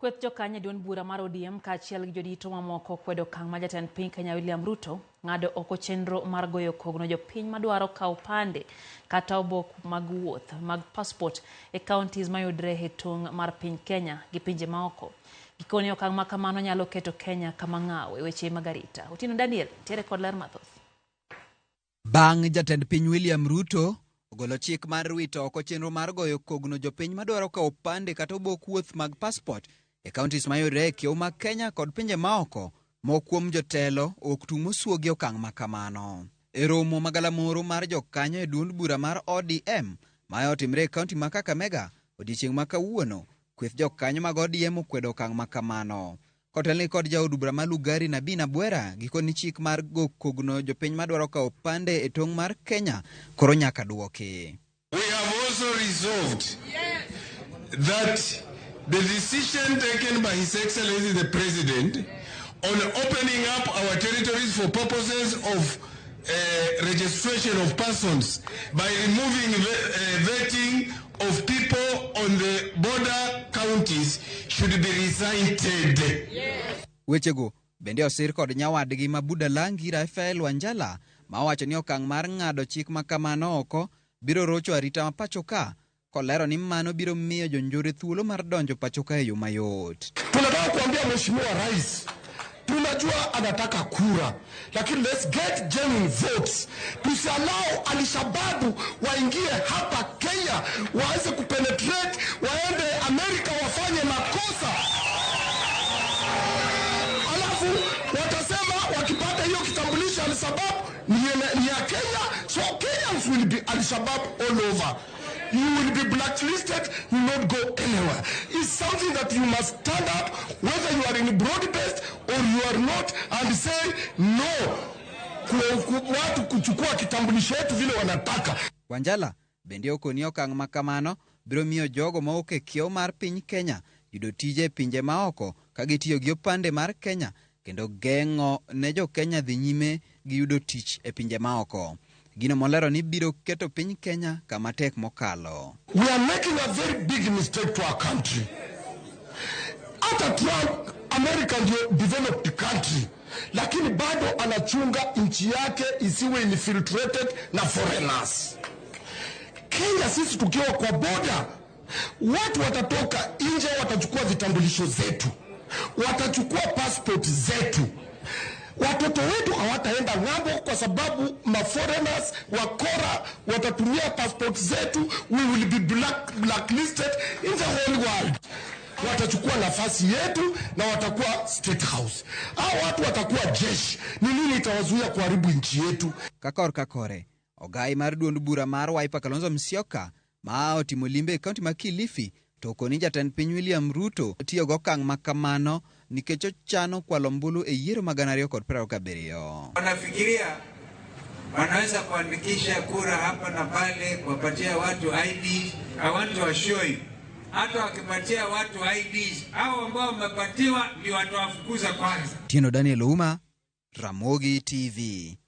Kweth jokanyo e duond bura mar ODM kaachiel gi jodito mamoko kwedo okang' ma jatend piny Kenya William Ruto ng'ado oko chenro mar goyo kogno jopiny madwaro kawo opande kata obok mag wuoth mag passport e counties mayudre e tong' mar piny Kenya gi pinje maoko. Gikone okang' ma kamano nyalo keto Kenya kama ng'aw e weche mag arita. Otieno Daniel ntiere kod ler mathoth. Bang' jatend piny William Ruto ogolo chik mar wito oko chenro mar goyo kogno jopiny madwaro kawo opande kata obok wuoth mag passport e counties mayudore e kiewo mag Kenya kod pinje maoko, moko kuom jotelo ok tung' mosuogi okang' ma kamano. E romo magalamoro mar jokanyo e duond bura mar ODM ma otimre e kaunti ma Kakamega odiechieng' ma kawuono, kweth jokanyo mag ODM okwedo okang' ma kamano. Kotelni kod jaod bura ma Lugari Nabii Nabwera, gikoni chik mar go kogno jopiny madwaro kawo opande e tong' mar Kenya koro nyaka duoki. We have also resolved that the decision taken by His Excellency the President on opening up our territories for purposes of registration of persons by removing vetting of people on the border counties should be recited. Wechego bende osir kod nyawadgi ma Budalangi Raphael Wanjala ma owacho ni okang' mar ng'ado chik ma kamano oko biro rocho arita ma pacho ka, kolero ni mano biro miyo jonjore thuolo mar donjo pacho ka e yo mayot. Tunataka kuambia Mheshimiwa Rais, tunajua anataka kura, lakini let's get genuine votes. Tusiallow Alshababu waingie hapa Kenya, waanze kupenetrate, waende Amerika wafanye makosa, alafu watasema wakipata hiyo kitambulisho Alshabab ni ya Kenya, so Kenyans will be Alshabab all over. You will be blacklisted, you will not go anywhere. It's something that you must stand up, whether you are in broad-based or you are not, and say no. Watu kuchukua kitambulisho yetu vile wanataka. Wanjala bende okoni okang' ma kamano biro miyo jogo ma ok e kiewo mar piny Kenya yudo tije e pinje maoko ka gitiyo gi opande mar Kenya kendo geng'o ne jo Kenya dhi nyime gi yudo tich e pinje maoko. Gino molero ni biro keto piny Kenya kama tek mokalo. We are making a very big mistake to our country. Hata Trump, America ndio developed country, lakini bado anachunga nchi yake isiwe infiltrated na foreigners. Kenya sisi tukiwa kwa border, watu watatoka nje, watachukua vitambulisho zetu, watachukua passport zetu. Watoto wetu hawataenda ng'ambo kwa sababu ma foreigners wakora watatumia passport zetu. We will be blacklisted in the whole world. Watachukua nafasi yetu na watakuwa State House. Hao watu watakuwa jeshi. Ni nini itawazuia kuharibu nchi yetu? Kakor kakore, ogai mar duond bura mar Wiper Kalonzo Musyoka ma otimo limbe e kaunti ma Kilifi to okoni jatend piny William Ruto tiyo gi okang' ma kamano nikech ochano kwalo ombulu e yiero mag 2027. Wanafikiria wanaweza kuandikisha kura hapa na pale, kuwapatia watu ID. I want to assure you, hata wakipatia watu IDs, hao ambao wamepatiwa ndio watawafukuza kwanza. Tieno Daniel Ouma, Ramogi TV.